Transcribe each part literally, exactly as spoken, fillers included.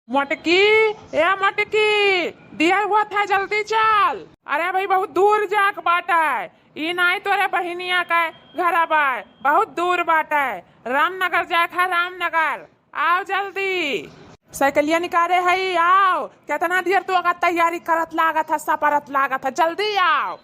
मोटकी, ए मोटकी, दियर होत है, जल्दी चल। अरे भाई, बहुत दूर जाक बाटे, ई नाई तोरे बहिनिया के घर बाय, बहुत दूर बाटे। रामनगर जाक है, रामनगर। आओ जल्दी, साइकिलिया निकाले हई, आओ। केतना देर तू अगर तैयारी करत लागत है, सपरत लागत है, जल्दी आओ।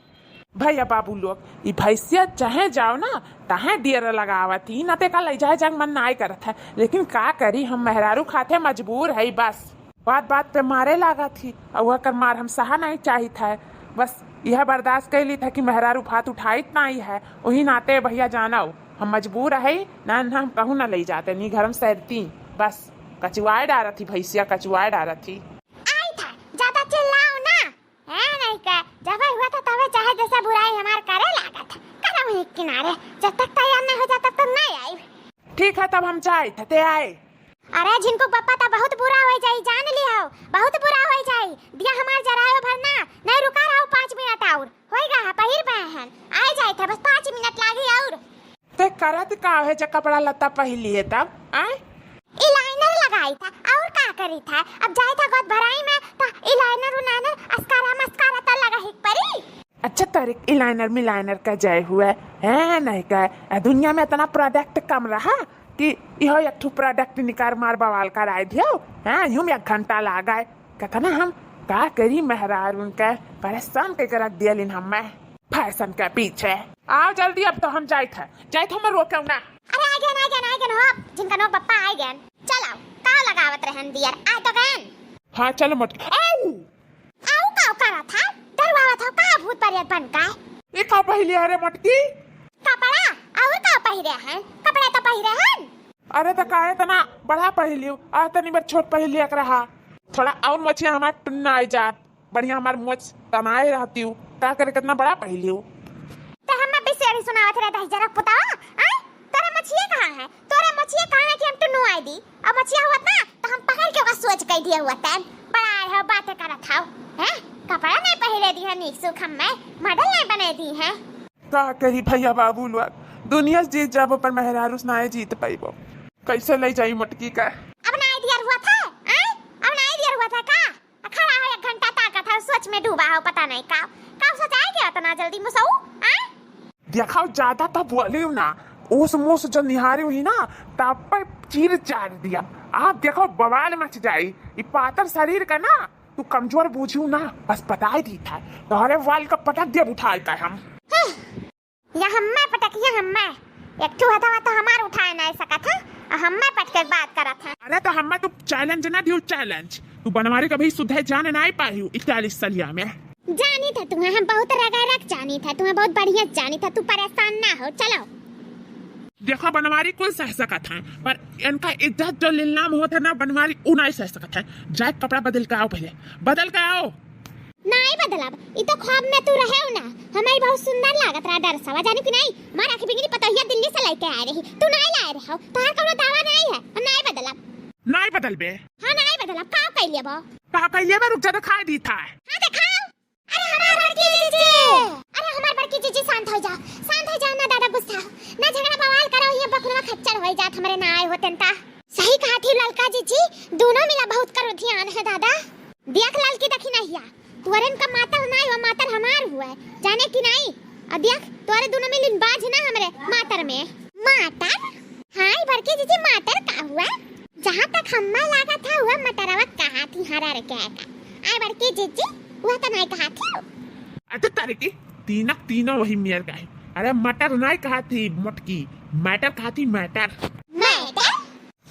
भैया बाबू लोग, ई भैंसिया चाहे जाओ ना, तहे डेर लगावत ही, ना ते का लई जाए जंग मन नाय करत है, लेकिन का करी, हम मेहरारू खाते मजबूर है बस। बात बात पे मारे लागत ही, और ओकर मार हम सहा नहीं चाहित है। बस यह बर्दाश्त कर ली था कि मेहरारू भात उठाइत नहीं है, वही नाते भैया जानो, हम मजबूर है, ना, ना हम कहूँ ना ले जाते, नी घर में सैरती, बस कचुआए डारत ही भैंसिया, कचुआए डारत ही। आई था, ज्यादा चिल्लाओ ना, है नहीं का, जब हुआ था तबे चाहे जैसा बुराई हमार करे लागत है, करो वहीं किनारे, जब तक तैयार नहीं हो जाता तब तक नहीं आई। ठीक है, तब हम जाए थे, ते आए। अरे झिनकू पप्पा तो बहुत बुरा हो जाई, जान लियो, बहुत बुरा हो जाई। दिया हमार जरायो भर ना, नहीं रुका रहो पाँच मिनट और, होई गा है, पहिर पे हन, आए जाए थे, बस पाँच मिनट लागी और। ते करत का है जब कपड़ा लत्ता पहिली है तब, आए? ई लाइनर लगाई था, और का करी था? अब जाए था गोद भराई में, तो ई लाइनर उलाइनर अस्कारा मस्कारा तो लगा ही परी। अच्छा तोरे ई लाइनर मिलाइनर का जाए हुए, हैं, नहीं का, आ दुनिया में इतना प्रोडक्ट कम रहा कि इहो एक ठो प्रोडक्ट निकार मार बवाल कराए दियो, हैं, यूं में एक घंटा लागाए। कहता ना हम का करी मेहरार उनके परेशान करके रख दिया लिन हमें फैशन के पीछे। आओ जल्दी, अब तो हम जाइत है, जाइत हमें रोके ना। अरे आ गए, आ गए, आ गए हो, जिनका नो पप्पा आ गए। चलो, का लगावत रहन दियर, आ तो गए। हाँ चलो मोटकी, आओ। आऊ का करत है? डरवावत हो का भूत परियत बन का? ये का पहिली है रे मोटकी? कपड़ा? और का पहिरे हैं? कपड़ा तो पहिरे हैं। अरे तो काहे तना बड़ा पहिली हो? आ तनी बार छोट पहिली एक रहा। थोड़ा और मोछिया हमार टुन्ना आई जात। बढ़िया हमार मोछ तनाए रहती हूँ। का करे कितना बड़ा पहिली हो? तो हम बिसेरी सुनावत रहे दही जरा पुतावा, आय? तोरे मोछिया कहाँ है? तोरे मोछिया कहाँ है कि हम टुन्नु आई दी? अब मोछिया हुआ ना, तो हम पकड़ के ओकर सोच कह दिए हुआ तैन। बड़ा आए हो, बातें करत हो, हैं? कपड़ा नहीं पहिरे दी है नीक सुख हमें, मॉडल नहीं बने दी है। का करी भैया बाबू लोग, दुनिया से जीत जाबो पर मेहरारू से नाय जीत पाइबो। कैसे ले जाई मोटकी का? अब नाय दियर हुआ था, हैं? अब नाय दियर हुआ था का? आ खड़ा हो एक घंटा ताकत है, सोच में डूबा हो, पता नहीं का। का सोचाए के इतना जल्दी मुसऊ, हैं? देखाओ, ज्यादा तो बोलियो ना, ओस मोस जो निहारी हुई ना, तब पे चीर चार दिया। आप देखो, बवाल मच जाई। ई पातर शरीर का ना, तू कमजोर बूझू ना, बस बताई दी था, तोहरे वाल का पटक देब उठाए का हम। हम्म, या हम्मे पटक, या हम्मे। एक ठू हथवा तो हमार उठाए नहीं सकत है, और हम्मे पटके बात करत है। अरे तो हम्मे तू चैलेंज ना दियो, चैलेंज। तू बनवारी कभी सुधे जाने नहीं पाई हूँ इकतालीस सलिया में। जानी था तुम्हें, हम बहुत रगारक जानी था, तुम्हें बहुत बढ़िया जानी था, तू परेशान ना हो, चलो। देखो बनवारी कुल सह सकत है, पर इनका इज्जत जो नीलाम होत है ना बनवारी, उ नहीं सह सकत है। जाए कपड़ा बदल के आओ पहले, बदल के आओ। नाई बदलब, ई तो ख्वाब में तू रहे हो ना, हमारी बहुत सुंदर लागत रहा डर सवा, जानी कि नहीं, हमार आँख बिगड़ी पतोहिया दिल्ली से लेके आए रही, तू नाई लाए रहे हो, तोहार कौनो दावा नाई है, हम नाई बदलब। नाई बदलबे? हाँ नाई बदलब, का कैले बा? का कैले बा? रुक जा, दिखाई दी था। हाँ दिखाओ। अरे हमार बड़की जीजी, अरे हमार बड़की जीजी शांत हो जाओ, शांत हो जाओ ना दादा, गुस्सा हो ना, झगड़ा बवाल करो, ये बखरवा खच्चर हो जात हमरे ना आए होते ता। सही कहा थी ललका जीजी, दोनों मिला बहुत करो ध्यान है दादा। देख ललकी देखी नहीं है, तुअरन का मातर ना हुआ, मातर हमार हुआ है, जाने की नहीं। अब देख तोरे दोनों मिलिन बाज ना हमरे मातर में। मातर? हाँ बड़की जीजी, मातर का हुआ? जहाँ तक हम्मा लागत है, वह मटरवा कहा थी हरा रे क्या का? आय बड़की जीजी, वह तो नहीं कहा थी। अरे तारे की तीनक तीनों वही मेर का है। अरे मटर नहीं कहा थी मोटकी, मैटर कहा थी, मैटर। मैटर?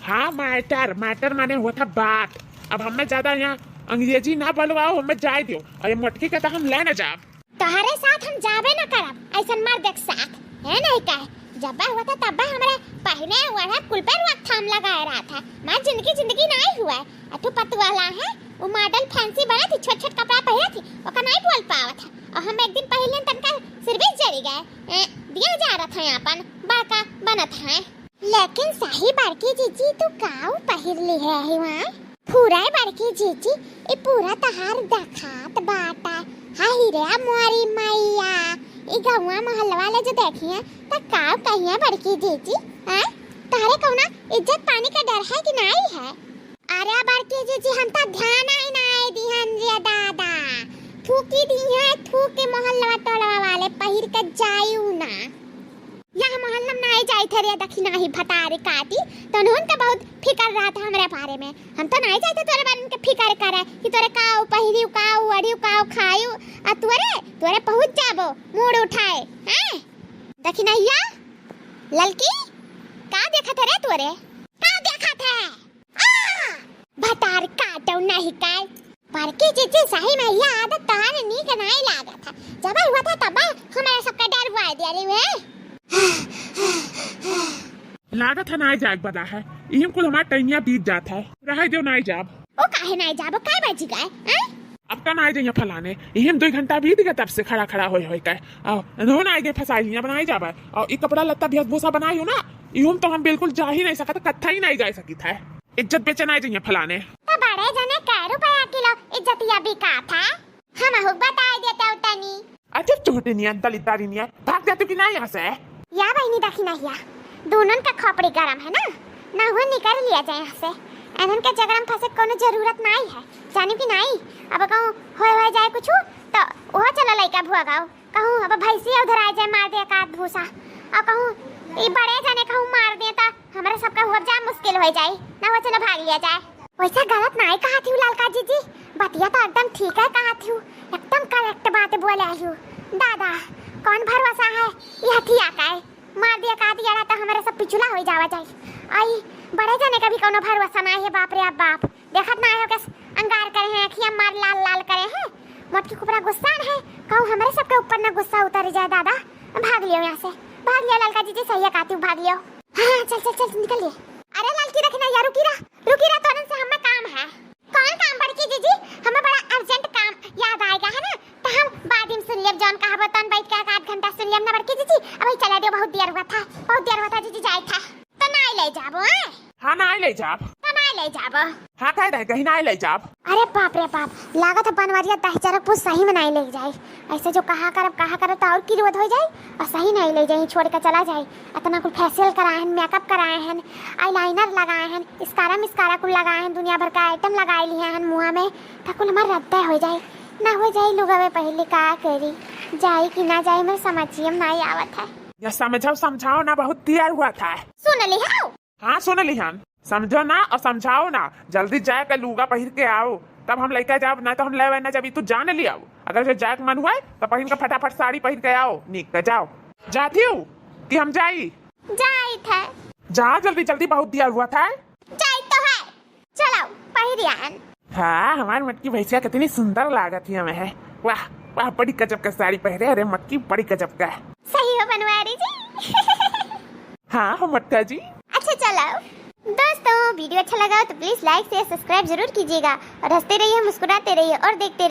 हाँ मैटर, मैटर माने हुआ था बात। अब हमें ज्यादा यहाँ अंग्रेजी ना बोलवाओ, हमें जाए दो। अरे मोटकी का तो हम ले ना जाब। तोहरे साथ हम जाबे न करब, ऐसन मर्द एक साथ, है नहीं कहे? जब्बे हुआ था तब्बे हमरे पहिने ओढ़े कुल पे रोकथाम लगाए रहा था। मैं जिंदगी जिंदगी नहीं हुआ है। अठू पतुआला है, वो मॉडल फैंसी बने थी, छोट छोट कपड़ा पहने थी, ओका नहीं बोल पावत है। और हम एक दिन पहले तनका सिर भी जरी गए, ए, दिया जा रहा था यहाँ अपन बड़का बनत है। लेकिन सही बड़की जीजी, तू काऊ पहिर ली है ही वहाँ? पूरा बड़की जीजी, ई पूरा तहार दखात बाटा। हाय रे मोरी मैया, ई गौवा मोहल्ला वाले जो देखिए, त काऊ कहिए बड़की जीजी, हैं? तहरे कौना इज्जत पानी का डर है कि नहीं है? अरे बड़की जीजी, हम तो ध्यान ही नाई दिहन रे दादा। थूकी दिहे, थूक के मोहल्ला टोलवा वाले पहिर के जाइउ ना। यह मोहल्ला में नाई जाइत है रे दखिनही भतारी काटी, तो उनका बहुत फिकर रहत है हमरे बारे में। हम तो नाई जाइत है तोरे बारे में फिकर करे कि तोरे काउ पहिरिउ, काउ ओढ़िउ, काउ खाइउ, आ तोरे, तोरे पहुँच जाबो मूड़ उठाए, हैं? दखिनहिया, ललकी, का देखत है रे तोरे? का देखत है? आ! भतार काटउ नहीं काल। बड़की जीजी, सही में यह आदत तोहार नीक नहीं लागत है। जब हुआ था तब हमारे सबका डर हुआ दिया रे हुए। लागत है नाई जाग बदा है। इहिम कुल हमार टैनिया बीत जात है। रहे जो नाई जाब। ओ काहे नाई जाब? ओ काय बजी गए? हैं? अब का नाई जइया फलाने। इहिम दो घंटा बीत गया तब से खड़ा खड़ा होए होए का। आओ, नहो नाई गए फसाई लिया बनाई जाबा। और ई कपड़ा लत्ता भेष भूषा बनाई हो ना। इहुम तो हम बिल्कुल जा ही नहीं सकत, कत्था ही नहीं जा सकित है। इज्जत बेचे नाई जइया फलाने। तो बड़े जने कै रुपया किलो इज्जतिया बिकात है? हमहू बताई देते तनी। अरे चोटे निया, दलिद्दारी निया, भाग जाते कि ना यहाँ से? या बहिनी दखिनहिया, दोनों का खोपड़ी गरम है ना, ना हुआ निकल लिया जाए यहाँ से। एनन के जगरम फंसे कोनो जरूरत नाई है, जानी कि नाई? अब कहूँ होए होए जाए कुछ तो ओहो चलो लइका भुआ गाओ, कहूँ अब भैंसिया उधर आ जाए मार दे का भूसा, और कहूँ ई बड़े जने कहूँ मार दे तो हमरे सबका हुआ जा मुश्किल हो जाए, ना हुआ चलो भाग लिया जाए। वैसा गलत नाई कहा थी ललका जीजी, बतिया तो एकदम ठीक है कहा थी, एकदम करेक्ट बात बोले आई हूँ। दादा, कौन भरोसा है ये हथिया का है? मार दिया का दिया तो हमारे सब पिछुला हो जावा जाए। आई बड़े जने का भी कोनो भरोसा ना है, बाप रे बाप। देखत ना हो कैसे अंगार करे हैं, अखियाँ मार लाल लाल करे हैं। मोटकी कुपरा गुस्सा है, कहूँ हमारे सबके ऊपर ना गुस्सा उतर जाए दादा। भाग लियो यहाँ से, भाग लियो ललका जीजी, सही है कहती हूँ, भाग लियो। हाँ, हाँ, चल, चल, चल, निकल ले। अरे ललकी रखना यार, रुकी रहा, रुकी रहा, तोरन से हमें काम है। कौन काम बड़की जीजी? हमें बड़ा अर्जेंट काम याद आएगा है ना, तो हम बाद में सुन लेब, जौन कहा बतौन बैठ के एक आध घंटा सुन लेब ना बड़की जीजी। अबही चला दियो, बहुत देर हुआ था, बहुत देर हुआ था जीजी, जाए था। तो नाई ले जाबो, हैं? हाँ, नाई ले जाब। तो नाई ले जाबो। हाँ, कह दे, कहीं नाई ले जाब। अरे बाप रे बाप, लागत है बनवरिया दहिजरकपुर सही में नाई ले जाए। ऐसे जो कहा करब, कहा करब तो और की रोध हो जाए, और सही नाई ले जाए, छोड़ के चला जाए। इतना कुल फेशियल कराए हैं, मेकअप कराए हैं, आईलाइनर लगाए हैं, स्कारा मिस्कारा कुल लगाए हैं, दुनिया भर का आइटम लगाए लिए हैं मुँह में, तो कुल हमार रद्दा हो जाए, ना हो जाए लुगवे पहले का करी, जाए कि ना जाए, मैं समझिए में नाई आवत है। या समझाओ, समझाओ ना, बहुत देर हुआ था। सुन लिहाओ। हाँ, सुन लिहान, समझो ना और समझाओ ना, जल्दी जाए के लूगा पहिर के आओ, तब हम लइका जाब, ना तो हम लेवे ना जब तू जान लियाओ। अगर जो जाए के मन हुआ है, तो पहिन के फटाफट साड़ी पहिर के आओ, नीक के जाओ। जाती हूँ कि हम जाई? जाई थे। जा जल्दी जल्दी, बहुत देर हुआ था। जाई तो है, चलो पहिरियान। हाँ, हमारी मटकी भैंसिया कितनी सुंदर लागत ही हमें है। वाह, वाह, बड़ी गजब का साड़ी पहरे, अरे मटकी बड़ी गजब का। सही हो बनवारी जी। हाँ हो मटका जी। अच्छा चलो दोस्तों, वीडियो अच्छा लगा तो प्लीज लाइक शेयर सब्सक्राइब जरूर कीजिएगा और हंसते रहिए, मुस्कुराते रहिए और देखते